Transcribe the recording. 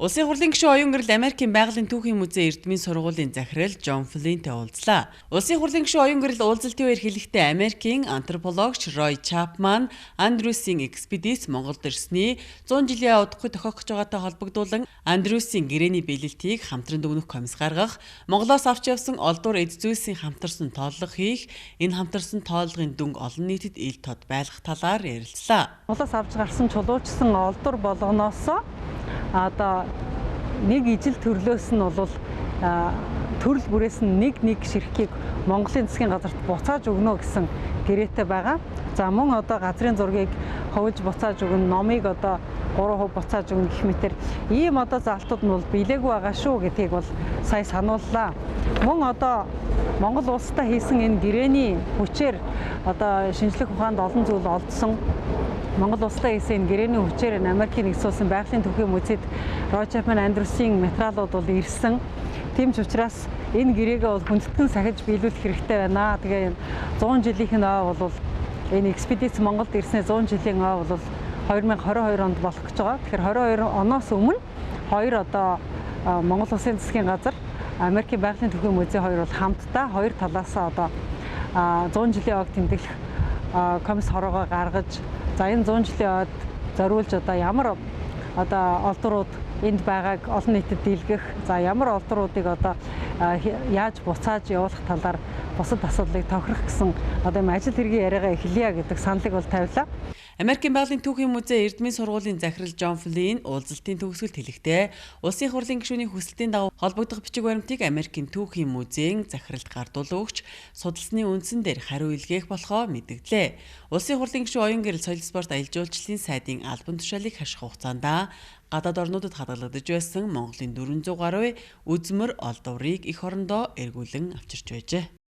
Улсын хурлын гишүүн Оюун Гэрэл Америкийн байгалийн түүхийн музей Эрдмийн сургуулийн захирал Джон Флинтэй уулзлаа. Улсын хурлын гишүүн Оюун Гэрэл уулзалтын үеэр хэлэхдээ Америкийн антропологч Рой Чапман Андрюсийн экспедиц Монголд ирсний 100 жилийн удахгүй тохиох гэж байгаатай холбогдуулан Андрюсийн гэрээний биелэлтийг хамтран дүгнэх комисс гаргах, Монголоос авч явсан олдвор эд зүйлсийн хамтарсан тооллого хийх, энэ хамтарсан тооллогын дүнг олон нийтэд ил тод байлгах талаар ярилцлаа. Монголоос авч гарсан чулуужсан олдвор болгоноос одоо нэг ижил төрлөөс нь бол төрөл бүрээс нь нэг нэг ширхгийг Монголын засгийн газарт буцааж өгнө гэсэн гэрээтэй байгаа. За мөн одоо газрын зургийг ховж буцааж өгнө, номыг одоо 3% буцааж өгнө гэх мэтэр ийм одоо залтууд нь бол билээгүй байгаа шүү гэдгийг бол сая санууллаа. Мөн одоо Монгол улстай хийсэн энэ гэрээний хүчээр одоо шинжлэх ухаанд олон зүйл олдсон. Монгол улстай хийсэн энэ гэрээний хүчээр Америкийн нэгдсэн улсын байгалийн түүхийн музейд Рой Чапман Андрюсийн материалууд бол ирсэн. Тийм ч учраас энэ гэрээгээ бол хүндэтгэн сахиж биелүүлэх хэрэгтэй байна. Тэгээ 100 жилийнх нь ой бол энэ экспедиц Монголд ирсний 100 жилийн ой бол 2022 онд болох гэж байгаа. Тэгэхээр 22 оноос өмнө хоёр одоо Монгол Улсын засгийн газар, Америкийн байгалийн түүхийн музей хоёр бол хамтдаа хоёр талаасаа одоо 100 жилийн ойг тэмдэглэх комисс хороогоо гаргаж, за энэ 100 жилийн ойд зориулж одоо ямар одоо олдрууд энд байгааг олон нийтэд дийлгэх, за ямар олдруудыг одоо яаж буцааж явуулах талаар бусад асуудлыг тохирох гэсэн одоо юм ажил хэргийн яриагаа эхэлье гэдэг саналыг бол тавилаа. Америкийн байгалийн түүхийн музей Эрдмийн сургуулийн захирал Джон Флин уулзалтын төгсгөлд хэлэхдээ Улсын хурлын гишүүний хүсэлтийн дагуу холбогдох бичиг баримтыг Америкийн түүхийн музейн захиралд гардуулан өгч судалсны үндсэн дээр хариу илгээх болохоо мэдэгдлээ. Улсын хурлын гишүүн Оюун Гэрэл соёл спорт аялал жуулчлалын сайдын албан тушаалыг хаших хугацаанд гадаад орнуудад хадгалагдаж байсан Монголын 400 гаруй үзмэр олдврыг эх орондоо эргүүлэн авчирч байжээ.